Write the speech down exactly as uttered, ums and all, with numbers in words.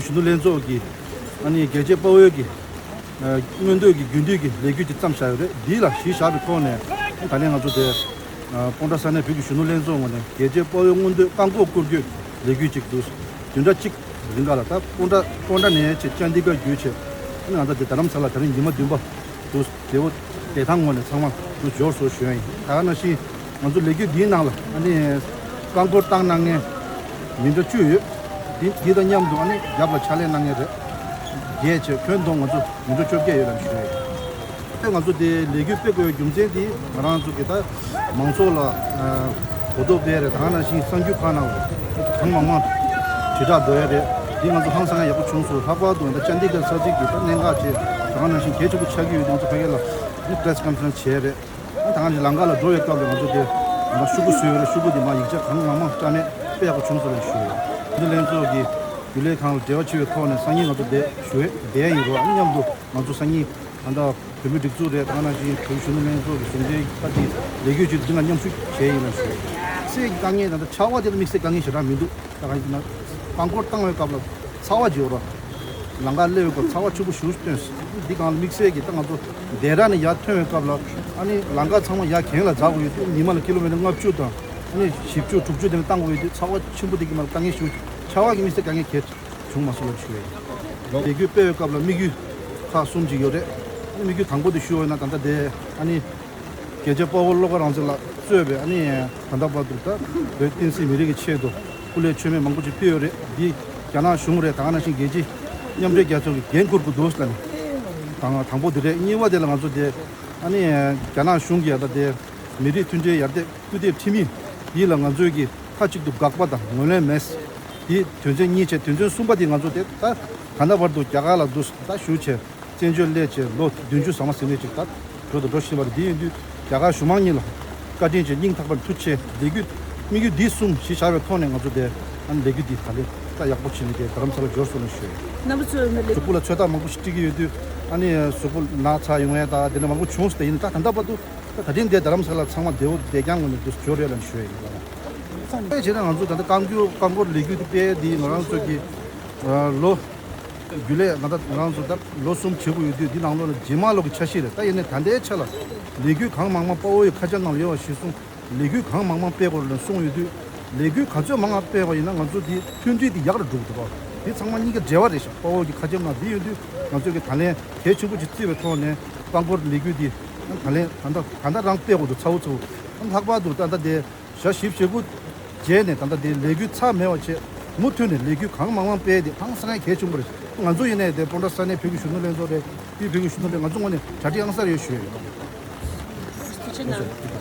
གཞོན་ནུ་ལྷན་ཚོགས་ཀྱི་ཨ་ནི་རྒྱལ་གཅེས་དཔའ་བོའི་གི་ཨ་མངོན་འདོད་ཀྱི་རྒྱུན་མཐུད་ཀྱི་ལས་འགུལ་ཅིག་བརྩམས་བཞག་ཡོད་རེད། འདི་ལ་གཞི་བཞག་པའི་ཐོག་ནས་ད་ནས་ང་ཚོ་དེ་ཨ་སྤོན་ཊ་ས་གནས་བོད་ཀྱི་གཞོན་ནུ་ལྷན་ཚོགས་ངོས་ནས་རྒྱལ་གཅེས་དཔའ་བོའི་མངོན་འདོད་བཀག་འགོག་སྐོར་སྐྱོད་ལས་འགུལ་ཅིག་འདུག་བདུན་ཕྲག་གཅིག་རིང་ག་ལ་ད་སྤོན་ཊ་སྤོན་ཊ་ནས་བྱས་ཅན་དི་གར་བརྒྱུད་བྱས་ཨ་ནི་ང་ཚོ་དེ་རྡ་རམ་ས་ལ་ད་རིང་ཉི་མ་བདུན་པ་འདུག་བདེ་བོ་བདེ་ཐང་ངོས་ནས་ཚང་མ་འདུག་འབྱོར་སོང་ཞུ་ཡ་ཡིན། ད་ག་ནང་བཞིན་ང་ཚོ་ལས་འགུལ་འདིའི་ནང་ལ་ཨ་ནི་རྐང་འཁོར་བཏང་གནང་མཁན་མི་འདྲ་བཅུ་ཡོད། འདི་འདི་དང་མཉམ་དུ་ཨ་ནི་རྒྱབ་ལ་ཕྱག་ལས་གནང་མཁན་རེད། རྒྱས་བྱས་ཁྱོན་བསྡོམས་ང་ཚོ་མི་འདྲ་བཅོ་བརྒྱད་ཡོད་ལབ་ཞུ་ཡ་ཡིན། ཨ་ཕས་ང་ཚོ་དེ་ལས་འགུལ་སྤེལ་དགོས་པའི་རྒྱུ་མཚན་དེ་ང་རང་ཚོ་གི་ད་མང་ཚོགས་ལ་ཨ་གོ་རྟོགས་སྤེལ་རེད། ད་ག་ནང་བཞིན་གསར་འགྱུར་ཁག་ནང་གང་མང་མང་དྲིལ་བསྒྲགས་འགྲོ་ཡ་རེད། འདི་ང་ཚོ་ཧང་སང་ཡག་པོ་བྱུང་སོང་། ལྷག་པར་དུ་ད་ཅན་དི་གར་ས་ཚིགས་ཀྱི་ད་གནད་འགག་ཅིག་ད་ག་ནང་བཞིན་གལ་ཆེན་པོ་ཆགས་ཀྱི་ཡོད་དུས་ང་ཚོ་ཕ་གི་ལ་ཨ་ནི་པི་རེ་སི་ཀོན་ཕ་རེན་སི་བྱས་རེད། ཨ་ད་ག་ནང་བཞིན་ལམ་ཁ་ལ་འགྲོ་བའི་སྐབས་ལ་ང་ཚོ་དེ་ང་ཤོག་གུ་བཟོས་ཡོད་རེད། ཤོག་གུ་དེ་མ་ཡིག་ཆ་གང་མང་མང་བཀྲམ་ནས་དཔེ་ཡག་པོ་བྱུང་སོང་ལབ་ཞུ་ཡོད། འདི་ལྷན་ཚོགས་ཀྱི་རྒྱུན་ལས་ཁང་ལ་འབྲེལ་བ་བྱེད་པའི་ཐོག་ནས་སང་ཉིན་ང་ཚོ་དེ་ཞུ་ཡས་བསྡད་ཡ་ཡིན་རོགས། ཨ་ནི་མཉམ་དུ་ང་ཚོ་སང་ཉིན་ད་ལྟ་བོད་མི་སྒྲིག་འཛུགས་རེད། ད་ག་ནང་བཞིན་བོད་གཞོན་ནུ་ལྷན་ཚོགས་ཀྱི་གཞུང་འབྲེལ་ཁག་གི་ལས་འགུལ་ཅིག་འདི་ལ་མཉམ་ཞུགས་བྱས་ཡིན་ལ་ཞུ། དམིགས་བསལ་གྱི་དཀའ་ངལ་ད་ལྟ་ཆར་པ་དེ་ལ་དམིགས་བསལ་དཀའ་ངལ་ཞེ་དྲག་མི་འདུག་ད་ག་ཡིན་ན་རྐང་འཁོར་བཏང་བའི་སྐབས་ལ་ཚ་བ་ཅིག་ཡོད་ར། ལམ་ཁ་སླེབས་པའི་སྐབས་ཚ་བ་ཆེན་པོ་ཞེ་པོ་སྟོན། འདི་སྒང་ལ་དམིགས་བསལ་གྱི་ད་ང་ཚོ་འདི་ར་ནས་ཡར་ཐོན་པའི་སྐབས་ལ་ཨ་ནི་ལམ་ཁ་ཚང་མ་ཡར་གྱེན་ལ་འཛེག་དགོས་ཡོད་དུས་ཉི་མ་ལ་ཀི་ལོ་མི་ཊར་ལྔ་བཅུ་དང་ཨ་ནི་བཞི་བཅུ་དྲུག་ཅུ་དེ་འདྲ་བཏང་དགོས་ཡོད་དུས་ཚ་བ་ཆེན་པོ་དེ་གི་མ་དཀའ་ངལ་ཞེ་པོ་ཆར་པ་གི་དམིགས་བསལ་དཀའ་ངལ་གལ་བྱུང་མ་སོང་ལབ་ཞུ་ཡ་ཡིན། ལས་འགུལ་སྤེལ་བའི་སྐབས་ལ་དམིགས་ཡུལ་ཁག་གསུམ་ཅིག་ཡོད་རེད། དམིགས་ཡུལ་དང་པོ་དེ་ཞུ་བ་ཡིན་ན་ད་ལྟ་དེ་ཨ་ནི་རྒྱལ་གཅེས་དཔའ་བོ་བློ་དགའ་རང་བཙན་ལགས་གཙོས་པའི་ཨ་ནི་ད་ལྟ་བར་དུ་ད་བོད་བསྟན་སྲིད་མི་རིགས་ཀྱི་ཆེད་དུ་སྐུ་ལས་མཆོད་མེ་མང་པོ་ཅིག་ཕུལ་ཡོད་རེད། འདི་རྒྱ་ནག་གཞུང་རེད། ད་ག་ནང་བཞིན་རྒྱལ་སྤྱི་མཉམ་འབྲེལ་རྒྱལ་ཚོགས་ཀྱི་འགན་འཁུར་དགོས་འདུག་ལབ་ནས་དང་དང་པོ་དེ་རེད། གཉིས་པ་དེ་ལ་ང་ཚོ་དེ་ཨ་ནི་རྒྱ་ནག་གཞུང་གིས་ད་ལྟ་དེ་མི་རིགས་མཐུན་སྒྲིལ་ཡར་རྒྱས་སྐུལ་འདེད་ཁྲིམས་ཡིག་འདི་ལ་ང་ཚོས་ཀྱི་མཐའ་གཅིག་ཏུ་དགག་པ་དང་ངོས་ལེན་མེད། དེ་དོན་ཚན་གཉིས་བྱས། དོན་ཚན་གསུམ་པ་དེ་ང་ཚོ་དེ་ད་ད་ལྟ་བར་དུ་རྒྱ་གར་ལ་འདུག་ད་བཞུགས་བྱས་བཙན་བྱོལ་སླེབས་བྱས་ལོ་བདུན་ཅུ་ཟ་མ་ཟིན་ནས་ཅིག་ད་འགྲོ་དང་འགྲོ་བཞིན་པ་རེད། དེ་ཡིན་དུས་རྒྱ་གར་གཞུང་མང་གཉིས་ལ་བཀའ་དྲིན་ཆེ། སྙིང་ཐག་པ་ནས་ཐུགས་རྗེ་ཆེ། ལས་འགུལ་དམིགས་ཡུལ་འདི་གསུམ་གཞི་བཞག་པའི་ཐོག་ནས་ང་ཚོ་དེ་ཨ་ནི་ལས་འགུལ་འདི་ད་ལས་ད་ཡག་པོ་བྱས་ནས་དེ་རྡ་རམ་ས་ལ་འབྱོར་སོང་ལབ་ཞུ་ཡ་ཡིན། རྣམ་པ་ཚོས་ཨ་ནི་ལས་གཟུགས་པོ་ལ་ཚོད་ལྟ་མང་པོ་ཞིག་སྤྲད་ཀྱི་ཡོད་དུས་ཨ་ནི་གཟུགས་པོ་ན་ཚ་ཡོང་ཡ་ད་དེ་འདྲ་མང་པོ་བྱུང་སོང་། དེ་ཡིན་ད་ད་ལྟ་བར་དུ་ད་ད་ཐེངས་འདིར་རྡ་རམ་ས་ལ་ཚང་མ་བདེ་བོ་བདེ་རྐྱང་ངང་ནས་འདུག་འབྱོར་ཡོད་ལབ་ཞུ་ཡ་ཡིན། དཔེ་བྱས་ན་ང་ཚོ་ད་ལྟ་རྐང་འཁོར་རྐང་འཁོར་ལས་འགུལ་དེ་སྤེལ་དེ་ང་རང་ཚོ་གི་ལོ་རྒྱུན་ལས་ང་ད་ང་རང་ཚོ་ད་ལོ་གསུམ་བྱེད་དགོས་ཡོད་དུས་འདི་ནང་ལོགས་ལ་རྗེས་མ་ལོགས་ཀྱི་འཆར་གཞི་རེད། ད་ཡིན་ནའི་ད་ལྟའི་ཆ་ལ་ལས་འགུལ་གང་མང་མང་དཔའ་བོ་ཡི་ཁ་བྱང་ནང་ལ་ཡོད་པ་གཞིར་བཟུང་ལས་འགུལ་གང་མང་མང་སྤེལ་དགོས་རེད་ལབ་གསུངས་ཡོད་དུས་ལས་འགུལ་ག་ཚོད་མང་ང་སྤེལ་བ་ཡིན་ན་ང་ཚོ་འདི་མཐུན་སྒྲིལ་འདི་ཡག་རུ་འགྲོ་གི་འདུག་བ། འདི་ཚང་མ་གཉིས་ཀ་འབྲེལ་བ་རེད་ཤག་དཔའ་བོ་གི་ཁ་བྱང་ནང་འདི་ཡོད་དུས་ང་ཚོས་ཀྱི་ད་ལན་གལ་ཆེན་པོ་ཅིག་བརྩིས་པའི་ཐོག་ནས་རྐང་འཁོར་ལས་འགུལ་འདི་ད་ལན་ད་ལྟ་ད་ལྟ་རང་སྤེལ་དགོས་འདུག་ཚ་བོ་ཚ་བོ། ལྷག་པར་དུ་ད་ལྟ་དེ་ཞག་བཞི་བཅུ་ཞེ་དགུ་རྗེས་ནས་ད་ལྟ་དེ་ལས་འགུལ་ཚར་མེད་པ་བྱས་མུ་མཐུད་ནས་ལས་འགུལ་གང་མང་མང་སྤེལ་ཏེ་ཧང་སང་ཡ་གལ་ཆེན་པོ་རེད། ང་ཚོ་ཡིན་ནའི་དེ་སྤོན་ཊ་ས་གནས་བོད་ཀྱི་གཞོན་ནུ་ལྷན་ཚོགས་རེད། དེའི་བོད་ཀྱི་གཞོན་ནུ་ལྷན་ང་ཚོ་ངོས་ནས་གྲ་སྒྲིག་ཧང་སང་ཡོད་ཞུ་ཡ་ཡིན། ཐུགས་རྗེ་གནང་།